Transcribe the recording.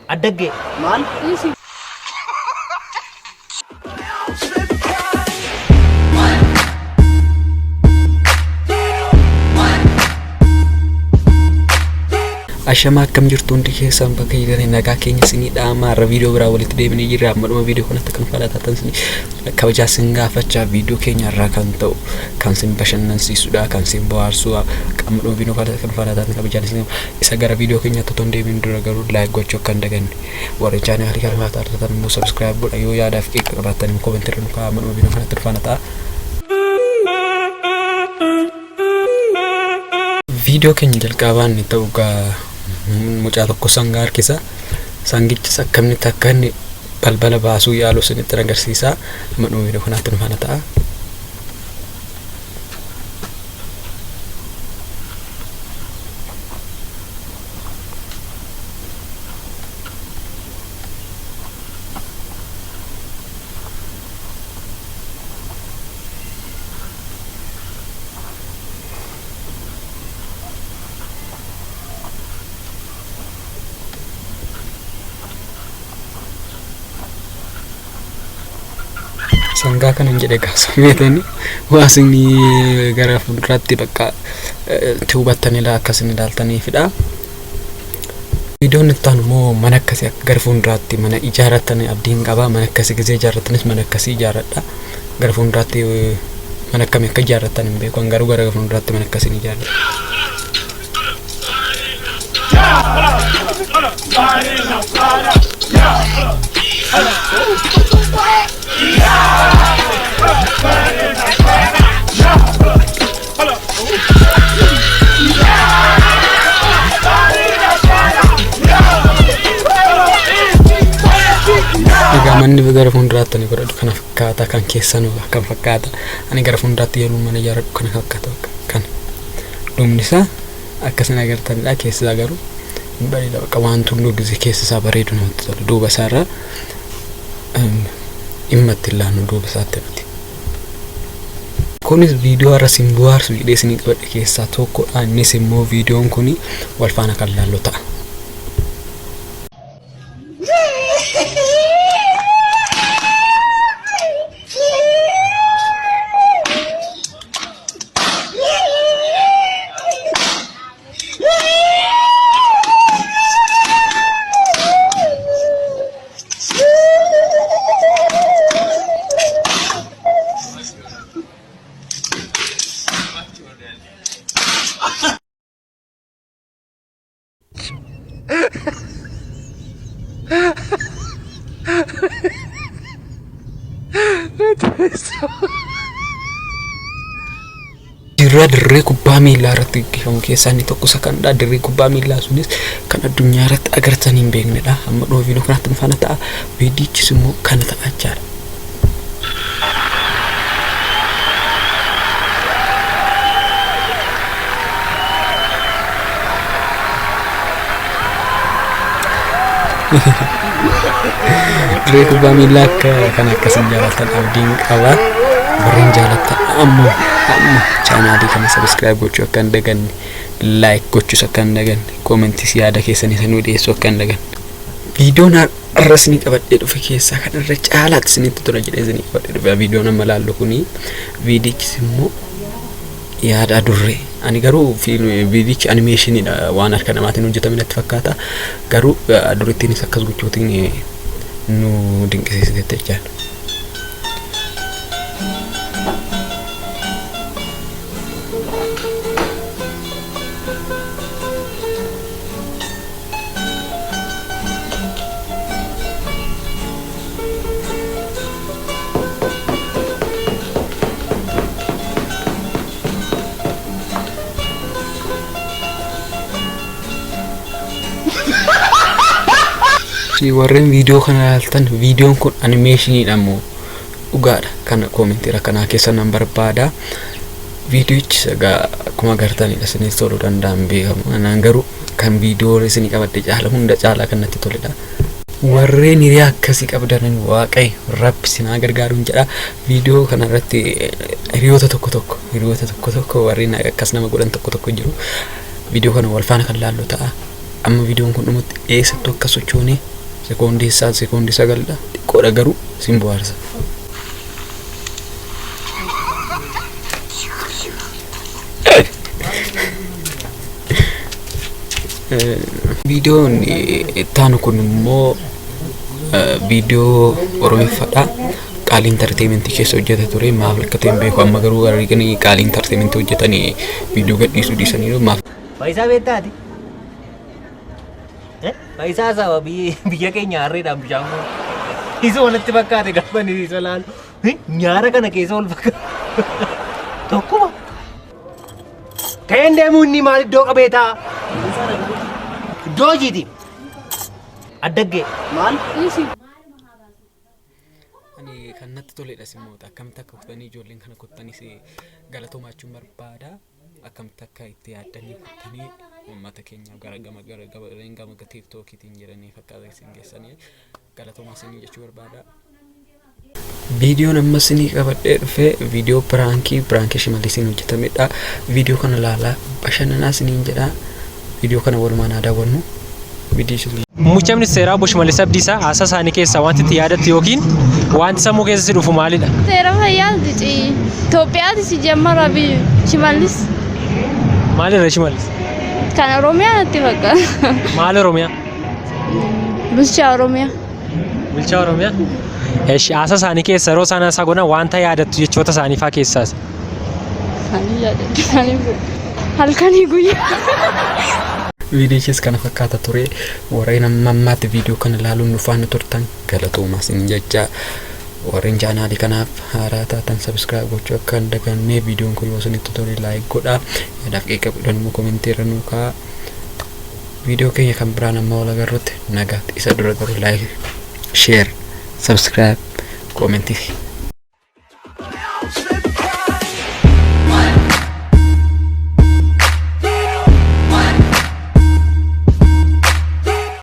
Addaggee. Maal? Dhiisi. Ashama, akkam jirtu hundi keessan? Bakka jirtan nagaa keenya isinii dhaamaa. Irra viidiyoo biraa walitti deebinee jirra. Amma dhuma viidiyoo kanatti kan faana taatan isinii kabajaa isin gaafachaa, viidiyoo keenya irraa kan ta'u kan isin bashannansiisudha, kan isin bohaarsu. Amma dhuma viidiyoo kanatti kan faana taatan kabajaa isin isa. Gara viidiyoo keenyaatti otoo hin deebiin dura garuu like gochuu akka hin daganne, warri chaanaalii kana faana taatan immoo subscribe godha. Yoo yaadaaf qeeqa qabaattan immoo comment irra nu kaa'aa. Amma dhuma viidiyoo kanatti faana ta'a. Viidiyoo keenya jalqabaan inni ta'u gaa mucaa tokko sangaa harkisa. Sangichis akkamitti akka inni balbala baasuu yaalu isinitti agarsiisa. Amma dhuma viidiyoo kanaatti nu faana ta'a. Sangaa kanan jedhe gaasameetani waa isin gara fuulduraatti bakka itti hubattanidha, akkasin ilaaltaniifidha. Viidiyoon itti aanu immoo mana akkasii akka gara fuulduraatti mana ijaarratan abdiin qaba. Mana akkasii gisee ijaarratanis mana akkasii ijaarradha. Gara fuulduraatti mana akkamii akka ijaarratan hin beeku. Garuu gara fuulduraatti mana akkasii ni ijaarradha. Egaa manni gara fuulduraatti ani godhadhu kana fakkaata. Kan keessanuu akkam fakkaata? Ani gara fuulduraatti yeroo mana ijaarradhu kana fakkaata. Bakka kana dhumni isaa akkasin agartanidha. Keessa isaa garuu hin bareeda. Bakka waan tulluu gisee keessa isaa bareedu namatti tola. Duuba isaarraa dhimma itti hin laannu duuba isaatti nuti. Kunis viidiyoo har'a isin bohaarsu jedhee isinii qabadhe keessaa tokkodha. Innis immoo viidiyoon kun wal faana kan laallu ta'a. Dirra dirree kubbaa miillaa irratti gaggeeffamu keessaa inni tokko isa kanadha. Dirree kubbaa miillaa sunis kan addunyaa irratti agartanii hin beeknedha. Hamma dhuma viidiyoo kanaatti nu faana ta'a. Viidiyichis immoo kana ta'a jechaadha. Dirree kubbaa miillaa akka kan akkasin jaallattan abdiin qaba. Warreen jaallattan ammoo amma chaanaalii kana subscribe gochuu akka hin daganne, like gochuus akka hin daganne, koomentis yaada keessanii sanuu dhiyeessuu akka hin daganne. Viidiyoon har'a isinii qabadhee dhufe keessaa kan irra caalaatti isinitti tola jedhee isinii qabadhee dhufe viidiyoon amma ilaallu kuni, viidichis immoo yaada adurree. Ani garuu viidichi animeeshiniidha, waan harka namaatiin hojjetame natti fakkaata. Garuu adurrittiinis akkas gochuutiin nu dinqisiisitetti jechaadha. Warreen viidiyoo kana ilaaltan, viidiyoon kun animeeshiniidha moo dhugaadha? Kana koomentii rakkanaa keessa nan barbaada. Viidiyochi egaa akkuma agartanidha, isinis toluu danda'an beekamu. Anaan garuu kan viidiyoo isinii qabadhe caala hunda caalaa kan natti toledha. Warreen hiriyaa akkasii qabdan Waaqayyo Rabbi sinaa gargaaruun jedha. Viidiyoo kana irratti hiriyoota tokko tokko warreen akkas nama godhan tokko tokko jiru. Viidiyoo kana wal faana kan laallu ta'a. Amma viidiyoon kun dhumutti eessattuu akka sochoone. Sekoondii isaa sekoondii sagalidha. Xiqqoodha garuu sin bohaarsa. Viidiyoon itti aanu kun immoo viidiyoo Oromiffaadha. Qaalii Entertainment keessa hojjeta ture. Maaf akka ta'e hin beeku. Amma garuu warri Qaalii Entertainment hojjetanii viidiyoo gadhiisuu dhiisaniiru. Maaf Faayisaa beektaa ati? Faayisaa saba biyya keenya harreedhaan bishaan guuru. Isa walitti fakkaate gaafa inni isa laalu. Nyaara kana keessa wal fakkaata. Tokkuma. Ka'een deemuu inni maal iddoo qabee taa'a? Iddoo hojiiti. Addaggee. Maal? Ani kan natti toledha simmoota akkamitti akka kutanii ijoolleen kana kuttanis galatoomaa jechuun barbaada. Akkamitti akka itti yaaddanii kuttanii uummata keenyaaf gara gama gara gama gama tiiktookiitiin jedhanii fakkaata isin geessanii galatoomaa isinii jechuu barbaada. Viidiyoon amma isinii qabadhee dhufe viidiyoo piraankii piraankii Shimallisiin hojjetamedha. Viidiyoo kana ilaalaa bashannanaa isiniin jedha. Viidiyoo kana walumaan haa daawwannu. Viidiyoo Muummicha Ministeeraa Obbo Shimallis Abdiisaa haasaa isaanii keessaa wanti itti yaadattu yookiin wanti sammuu keessa si dhufu maalidha? Seera fayyaati ci Itoophiyaati si jammara biyyu Shimallis. Maalirra Shimallis? Kan Oromiyaa natti fakkaata. Maal Oromiyaa? Bulchaa Oromiyaa. Bulchaa Oromiyaa? Eshi haasaa isaanii keessa yeroo isaan haasaa godhan wanta yaadattu jechoota isaanii faa keessaas. Isaanii yaadadhu isaanii halkanii guyyaa. Viidiyichis kana fakkaata ture. Warreen amma ammaatti viidiyoo kana ilaaluun nu faana turtan galatoomaa isin jecha. Warreen chaanaalii kanaaf haaraa taatan subscribe gochuu akka hin daganne viidiyoon kun yoo isinitti tole like godhaa. Yaadaaf qeeqa qabdan immoo komentii irra nuu kaa'aa. Viidiyoo keenya kan biraan amma wal agarrutti nagaatti isa dura garuu like, share, subscribe, komentii